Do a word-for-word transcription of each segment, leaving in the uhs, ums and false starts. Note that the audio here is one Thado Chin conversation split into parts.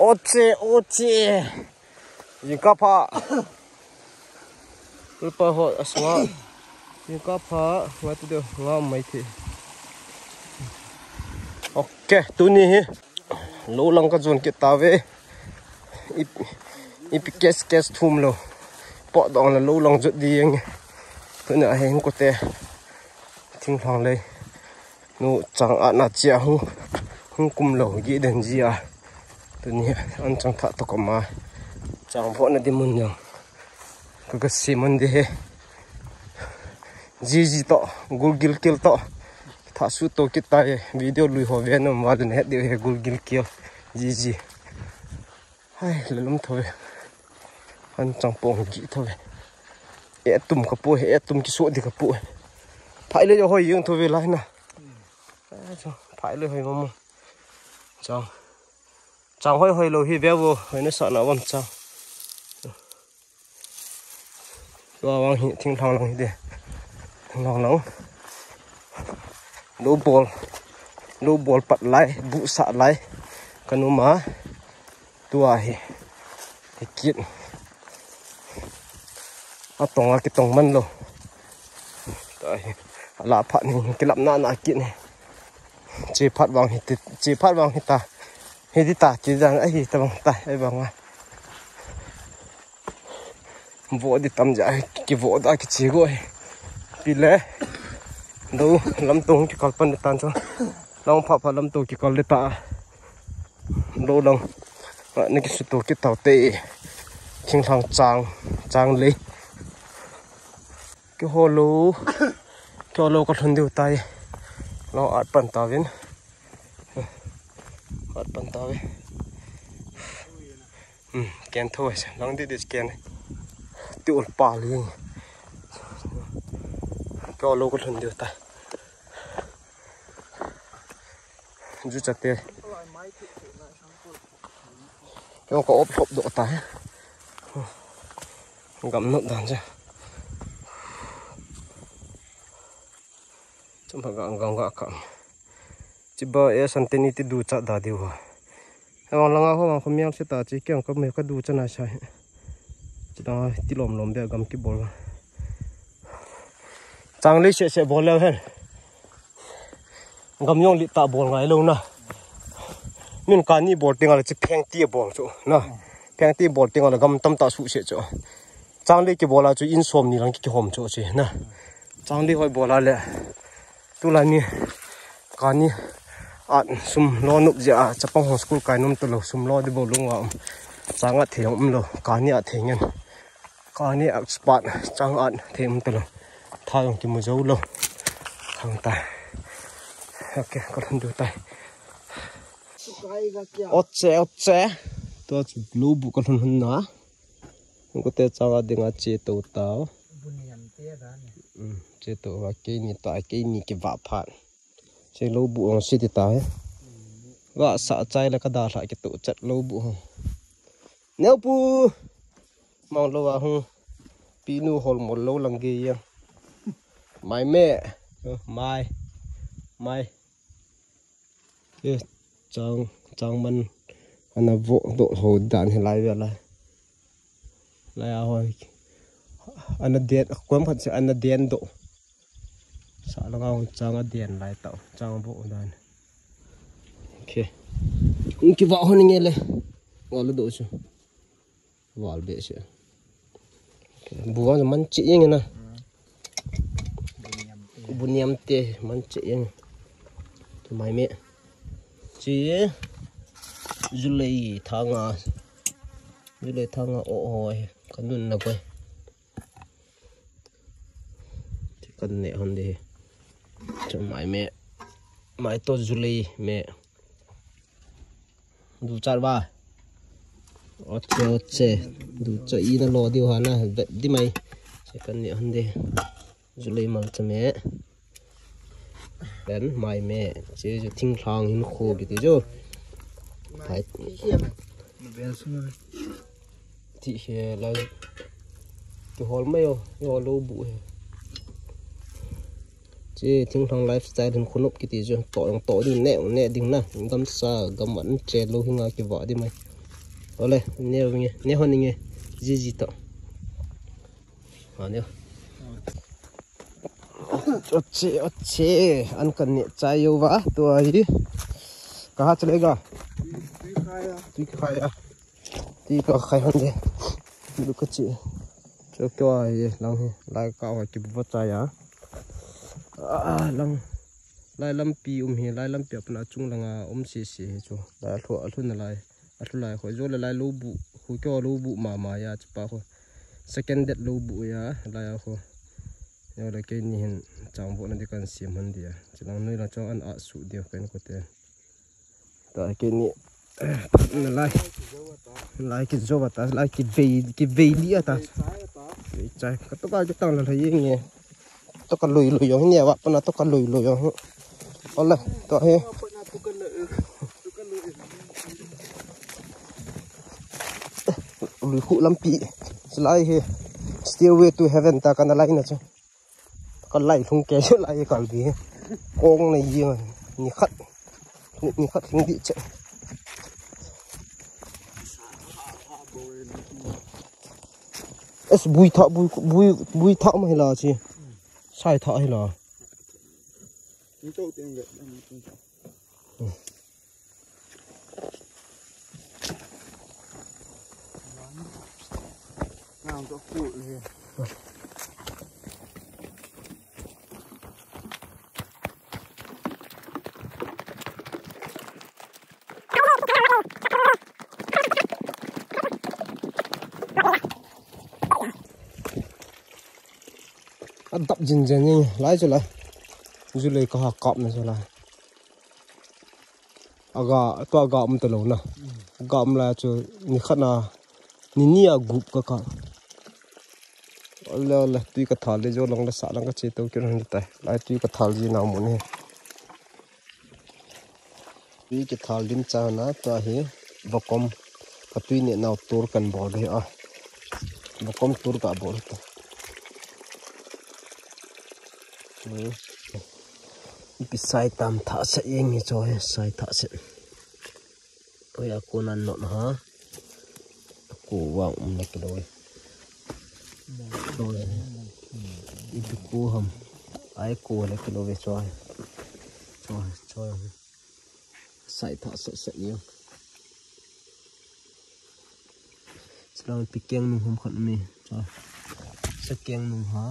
Oche, oche. Jingkah pha. Lupa ho aswa. Jingkah pha. Nga tu de nga mai thi. Okay, tuni hi. Lou lang ka jon kit tave. Ip, ip kes kes thum lo. Po dong la lou lang jot di yang. Tuni a hin ko te. Thing lang lei. Nu chang a na chia hung, hung kum lo gi den ji a. Tuni an chang tha to kama. Chang pho na di mun jong. Ka ga si mun di he. Ji ji to, gul gil kil to. Tha su to kit ta he. Video lui ho ve nom va den he di he gul gil kil. Ji ji. Hai, le lum thove. Han chang pong gi thove. E tum ka pu, e tum ki su di ka pu. Phai le hoi yung thove lai na. Phai le hoi mamu. Chang. Chang hoi hoi lo hi ve vo, hoi na sa na vam chang. Tua vang hi thing thang lang hi de. Thing thang lang. Lou bol. Lou bol pat lai, bu sa lai. Ka nu ma. Tua hi. Hi kit. A tong a ki tong man lo. Tua hi. A la phat ni ki lap na na kit ni. Chi phat vang hi ti, chi phat vang hi ta. Hi di ta, ti dan, ahi ta bang ta, ahi bang a. Vo di tam ja, ki vo da ki chi go hi. Pi le. Do, lam tong ki kal pan di tan cho. Lam pha pha lam tong ki kal di ta. Lo lang. Ni ki su to ki tau te. Thing lang chang, chang le. Ki ho lo. Ki ho lo ka lhun diu tai. Lo at pan ta vin. At pan ta ve. Hmm, ken tho se. Lang di dis ken. Ti ul pa li. Ko lo ko lhun diu ta. Ju chate. Ko ko op op do ta he. Gam not dan ja. Chum pha ga ga ga ka. Chiba e san teni ti du cha da diu ha. Hewang langa ho vang khomial se ta chi kiang ka me ka du cha na sa. Chi da ti lom lom be gam ki bol. Chang le se se bol le hen. Gam yong li ta bol ngai lo na. Min ka ni bol tinga le chi pheng ti bol chu na. Pheng ti bol tinga le gam tam ta su se chu. Chang le ki bola chu in som ni lang ki hom chu chi na. Chang le hoi bola le. Tulai ni kani at sum lo nup jia chapang ho school kai nom talo sum lo di bo lung wa um. Chang at thei um lo kani at thei ngen. Kani at spat chang at thei um talo. Tha jong kimu jo lo. Khang ta. Okay, ka lhun diu tai. Oche, oche. Tua chu lu bu ka lhun lhun na. Ko te chang a dinga che to tao. Buniam te da ni. Um, che to va ke ni ta ke ni ki va phat. Che lo bu ong si ti ta he. Va sa chai la ka da hla ki to chat lo bu ho. Neu pu. Mang lo va hu. Pi nu hol mol lo lang ge ya. Mai me. Mai. Mai. Ye, chang, chang man ana vo do ho dan hi lai ve lai. Lai a hoi. Ana den, kuam khat se ana den do. Sa langa hung chang a den lai tau. Chang vo dan. Okay. Hung ki va ho ni nge le. Wa lo do chu. Val be se. Buang man chi ing na. Buniam te man chi ing. Tu mai me. Chi July thanga. July thanga o o he. Kanun na koi. Ti kan ne hon de. Chu mai me. Mai to July me. Du chat ba. Oche, oche. Du cha i na lo diu ha na. Vet di mai. Che kan ne hon de. July mal cha me. Then mai me. Che ju thing thang hin kho ki ti ju. Thai. Ti he la. Ti hol mai yo. Yo lo bu he. Che thing thang lifestyle hin khunop ki ti ju. To yang to ding ne, ne ding na. Gam sa, gam an che lo hinga ki va di mai. Ole, ne nge, ne hon nge, jiji to. Ha, ne. Oche, oche, an kan ne chai yo va, to ahi. Kaha chale ga? Tui kakhai a. Tui kakhai hon de. Lu ka chi. Cho kyo a ye lang he, lai ka ho ki bu chai a. Ah, lang. Lai lampi um hi, lai lampi apna chung langa um si si hi chu. Lai lhu, lhu na lai. A lhu lai ho, jo le lai lo bu, hu kyo lo bu mama ya, chapa ho. Second date lo bu ya, lai ho. Yo le kei ni hin chang bo na di kan sim han dia. Chilang nui la chong an a su dia pen ko te. Ta kei ni, na lai. Lai ki jo ta, lai ki vei, ki vei li ata. Vei chai. Ka to ka ki tang la la ye nge. To ka lui lui yong ni wa pa na to ka lui lui yong. Ole, to he. Lui khu lampi. Lai he. Stairway to heaven ta ka na lai na chu. Ka lai lhung ke chu lai kal bi. Kong na ye ni khat. Ni khat lhung di che. Es bui tha, bui, bui, bui tha ma hi la chi. Sai tha hi la. A dap jin jen ni lai chu lai. Ju lei ka ha kap na chu lai. Aga, to aga um ta lo na. Aga um lai chu ni khat na, ni ni a gup ka ka. Ole, ole, tui ka thal le jo lang le sa lang ka che to ki lang tai. Lai tui ka thal ji na mu ni. Tui ki thal dim cha na ta hi. Vakom. Ka tui ne nau tur kan bol de a. Vakom tur ka bol ta. Hmm. Ipi sai tam tha se yeng ni cho he, sai tha se. Oi, a ko nan not ha. Ko wang um na kilo. Ipi ko ham. Ai ko na kilo ve cho he. Cho he, cho he. Sai tha se se yeng. Selang pi keng nung hom khat mi. Cha. Se keng nung ha.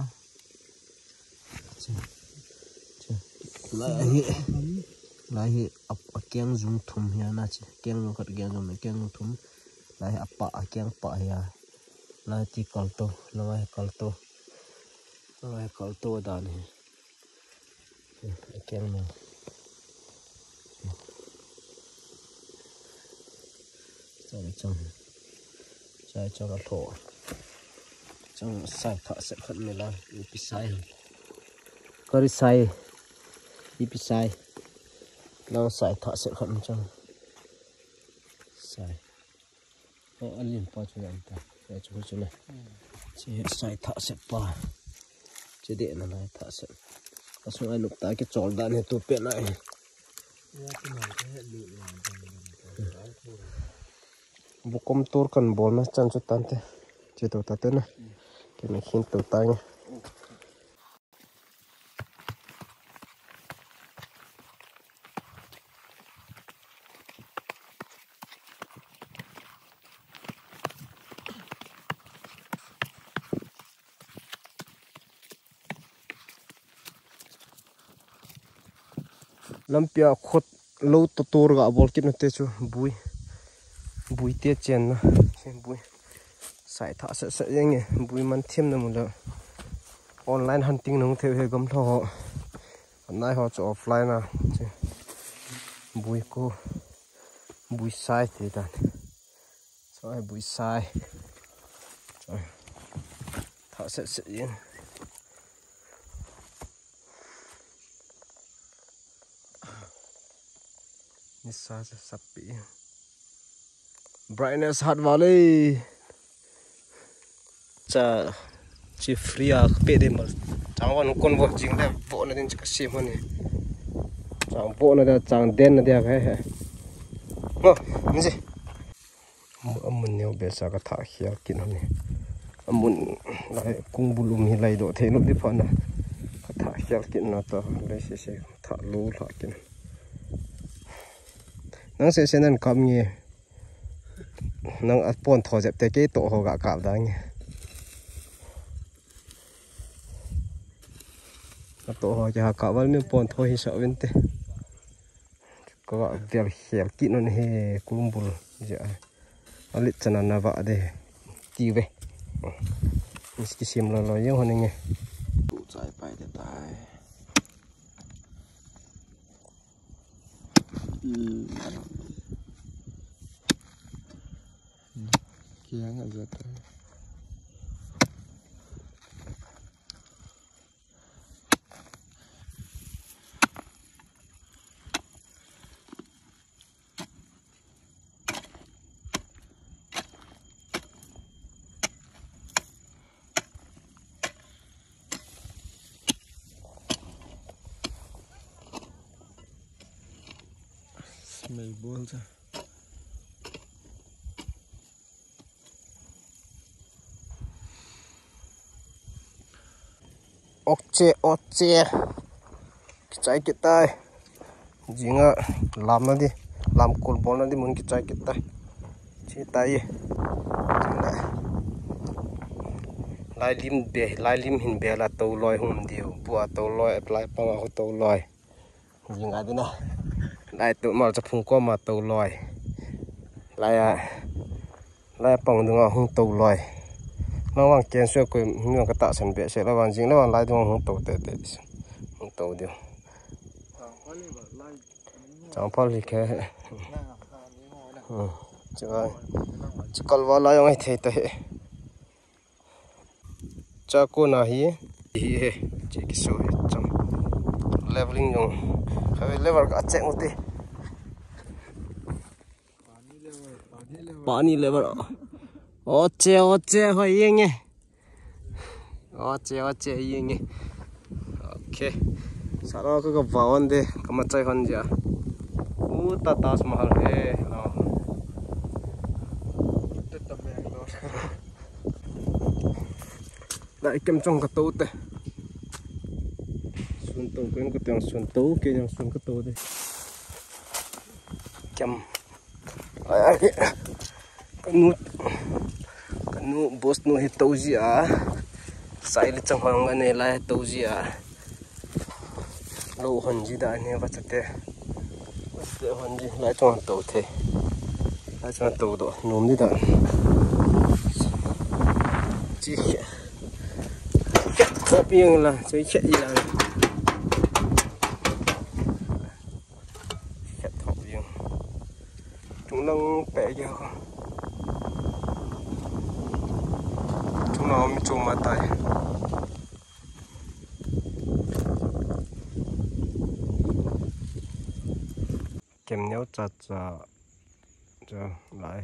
Cha. Cha. Lai hi. Lai hi a, a keng jung thum hi ana chi. Keng jung khat keng jung keng jung thum. Lai hi a pa a keng pa hi a. Lai ti kal to. Lai hi kal to. Lai kal to dan hi. Keng na. Chang chang. Chai chang a lho. Chang sai tha se khat mi la. Ipi sai. Kari sai. Ipi sai. Lang sai tha se khat mi chang. Sai. O, a lin pa chu yan ta. Ya chu chu na. Chi sai tha se pa. Chi de na lai tha se. Ka sung ai nuk ta ki chol dan he tu pe na he. Bukom tur kan bol na chan chu tan te. Chi to ta te na. Ki na khin to ta nge. Lampia khut lo to tur ga bol kit na te chu bui. Bui te chen na. Bui. Sai tha se se yeng e. Bui man thiam na mu lo. Online hunting nung theu he gam tho ho. Anai ho chu offline a. Bui ko. Bui sai te dan. Choi bui sai. Choi. Tha se se yin. Ni sa se sapi. Brightness hat vale. Cha chi free a pe de mal. Chang wan kon vo jing le vo na din cha ka sim ho ni. Chang vo na da chang den na da he he. Ngo, ni si. Amun neo besa ka tha khial kin hon ni. Amun lai kung bulum hi lai do thei lo di pha na. Ka tha khial kin na ta lai se se tha lo la kin. Nang se se nan kam nge. Nang a pon tho jep te ke to ho ga kap da nge. A to ho ke ha kap val min pon tho hi sa vin te. Ka va vel khel kit non he kumbul ja. Alit chana na va de. Ti ve. Miski sim lo lo yo hon nge. Tu chai pai de tai. Kiang a jat. Smell bol cha. Okche, okche. Kichai kitai. Jinga lam na di, lam kul bol na di mun kichai kitai. Chi tai. Lai lim be, lai lim hin be la to loi hum diu. Bua to loi, apply panga ho to loi. Jing a dina. Lai tu mal cha phung ko ma to loi. Lai a. Lai pang dunga hung to loi. Mang wang ken sua ko hung ka ta san be se la wang jing la wang lai dunga hung to te te. Hung to diu. Chang pal hi ke. Hmm. Chika, chikal wa la yong ai thei ta he. Cha ko na hi, hi he, che kiso he, cham. Leveling jong. Khavi level ka check u te. Pani level. Oche, oche, hoi yeng e. Oche, oche, yeng e. Okay. Sara ka ka vawan de, ka machai hon ja. Uta Taj Mahal he. Lai kem chong ka to te. Sun to ken ka teng sun to ke yang sun ka to te. Kem. Ai ai. Kanu. Kanu boss nu hi to ji a. Sai le chang hong ane lai to ji a. Lo hon ji da ne va chate. Te hon ji lai chong to the. Lai chong to do. Nom di da. Chi. Khe. Khe piang la, chi khe i la. Khe tho piang. Chung lang pe ya. Chung lang mi chung ma tai. Kem neo cha cha, cha lai,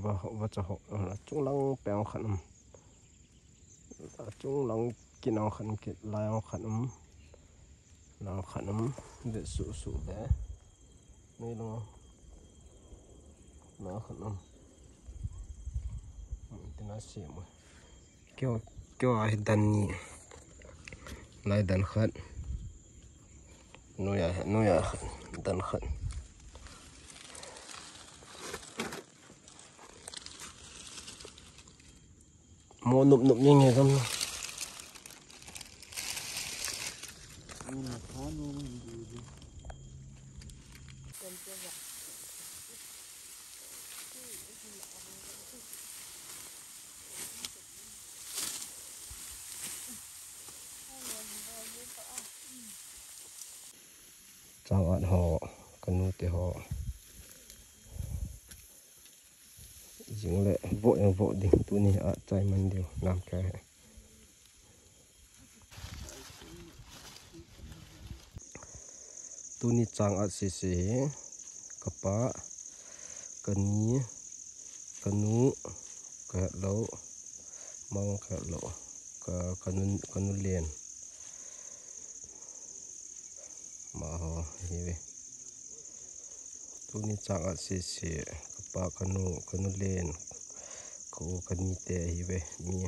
va, va cha ho, la chung lang pe ang khan um. La chung lang kin ang khan um, kit lai ang khan um. Lang khan um, ve su su ve. Nei lo. Lang khan um. Tina si mo. Kyo, kyo a hi dan ni. Lai dan khat. Nuya, nuya khat. Dan khat. Mo nup nup ning he gam. Chang at ho, kanu te ho. Jing le vo jong vo ding tuni a chai man diu nam ka he. Tuni chang at sisi hi kapa, kani, kanu, ka het lo, mang ka het lo, ka, kanu, kanu len. Ma ho hi ve. Tuni chang at sisi kapa. pa, kanu, kanu len, ka u, kani te ahi ve. Mi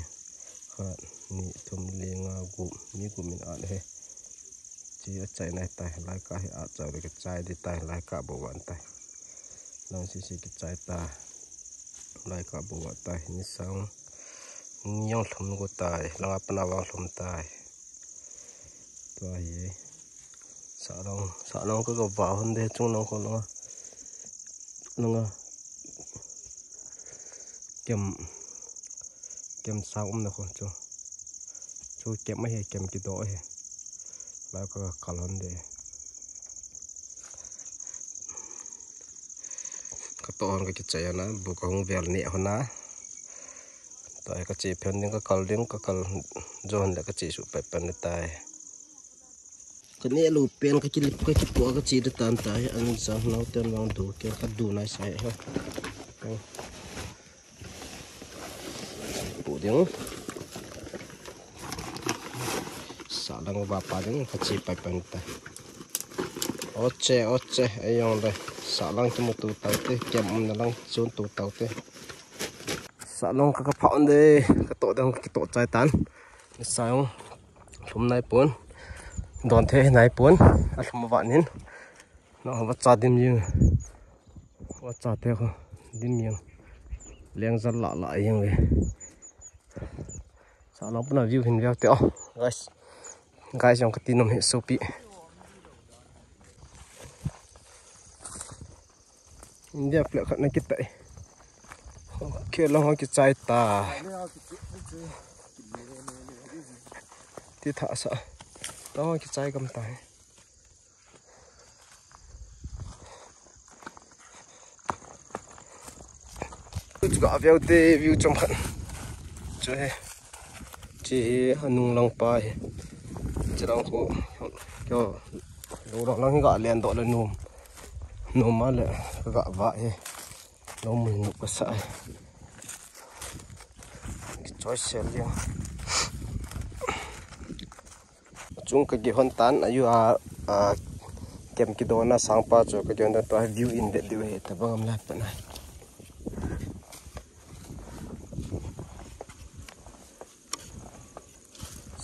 khat, ni, thum, li, nga, gup, mi gup min at he. Chi achaina ahitai, lai ka hi achau le kichai ding tai, lai ka bou vang tai. Lang sisi kichai ta, lai ka bou vang tai, ni sang, ni jong lhum gu tai, langa pana vang lhum tai. Tua hi, sa lang, sa lang ka ga va hon de, chung lang ko langa, langa. Kem, kem sang umna khu chu. Chu kem ahi, kem kido ahi. Lai ka kal hon de. Ka to hon ka kichai hon a, bu ka hung vel ne hon a. Tua hi ka che phen ding, ka kal ding, ka kal jo hon le ka che suh pet pen le tai. Ka neh lou pen ka kilip ka kipoh ka che ding tan tai, an sa nau ten vang du, ke ka du nai sai ha. Pu ding. Sa lang va pa ding ka che pai pen ta. Oche, oche, ei jong le. Sa lang tu mu tu tau te, kem um na lang chun tu tau te. Sa lang ka ka pha un de, ka to ding ka to chai tan. Sa jong. Lhum nai pon. Don the nai pon. A lhum va nin. Na va cha dim jing. Va cha te ko dim jing. Leng zal la la jing ve. Sa lang puna view hin view te o. Guys. Guys jong ka ti nom hi sopi. India flag khat na kitai. Okay, lang ho kichai ta. Ti tha sa. Lang ho kichai kam ta. Chu ga view te view chom khat. Chu he. Chi hi anung lang pa hi. Chi lang khu. Kyo. Lo lang lang hi ga len do le num. Num ma le ga va hi. Lo mun nu ka sa hi. Choi sel ya. Chung ka kihon tan, ayu a, a, kem kidona sangpa chu ka kihon tan, tua view in det diu he, tabang am la pa na.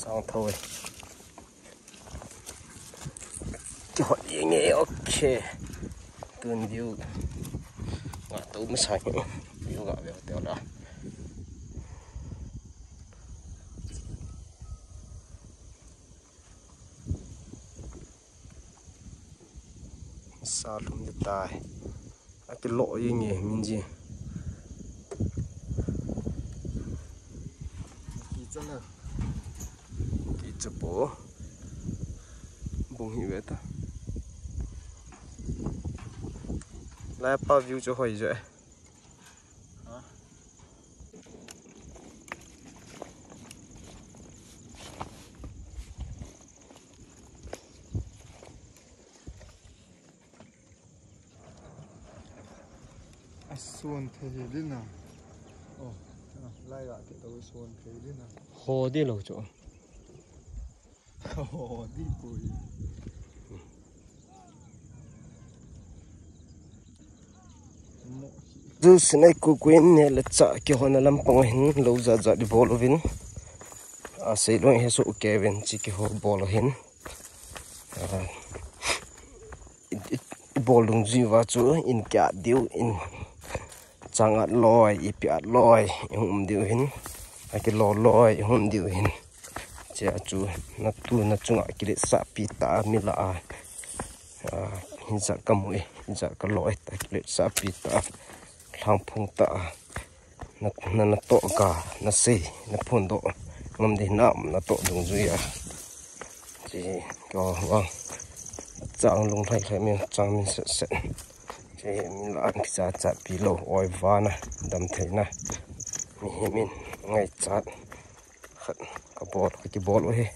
Sang tho e. Kihon jeng e, okay. Tun view. Nga to ma sang view ga view te la. Sa lhum de tai. A kilo jeng e, min ji. Ki cha na. Ki cha po. Bung hi ve ta. Lai pa view chu hoi jo e. A suan thei hi lina. Oh, lai ga ke to suan thei lina. Ho di lo chu. Ho di pui. Ju sinai ku kuin ne le cha kihona lampang hin lo ja ja di bol uvin. A sei long he su ke ven chi kiho bol hin. A, i, i, i bol dungjui uva chu in kia diu in chang at loi, i pi at loi, i hum diu hin. A kilo loi, i hum diu hin. Chia chu na tu na chunga kilet sa pi ta mi la a. A, hin sa ka mu e, hin sa ka lo e, ta kilet sa pi ta. Lhang phung ta. Na, na, na to ka, na sei, na phun do. Ngam di na, na to dungjui a. Chi, ko, wa. Chang lung lai lai min, chang min set set. Chi, min la an kisa cha pi lo, oi va na, dam thei na. Mi hi min, ngai chat. Khat ka bol, ka kibol u hi.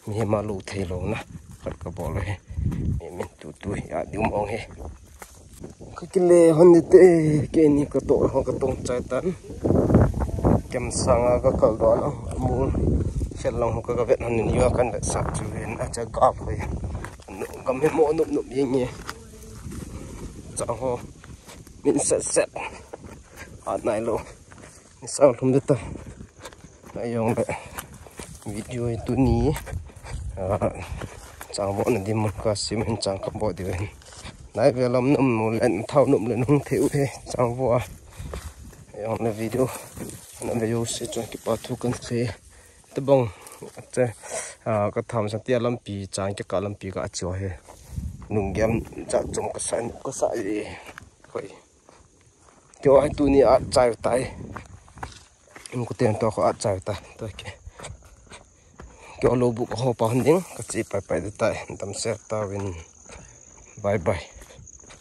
Mi hi ma lo thei lo na. Khat ka bol u hi. Mi min tu tu hi a diu mong hi. Ka kile hon ni te, ke ni ka to, ka tong chai tan. Kem sanga ka kal do na. Mu, sel lang ho ka ka vet hon ni wa kan vet sa chu hin a cha ga phoi. Gam hi mo nup nup yeng ye. Cha ho. Min set set. At nai lo. Ni sang thum de ta. Ajongle video hi tuni, ah, chang vo na dim ka sim hin chang ka vo di ven. Nai ve lam nam mu len thau num len hung thei u he chang vo a. Ajongle video na ve jouse chun kipa thu kan sei. Tabang che, ah, ka tham sa tia lampi chang ke ka lampi ka cho he. Nung gem cha chom ka sa ka sa e. Koi. Kio ai tuni at chai tai. Im ko ten to ko at chai ta. To ke. Kio lo bu ko ho pa hon ding ka chi pai pai de tai. Dam se ta win. Bye bye.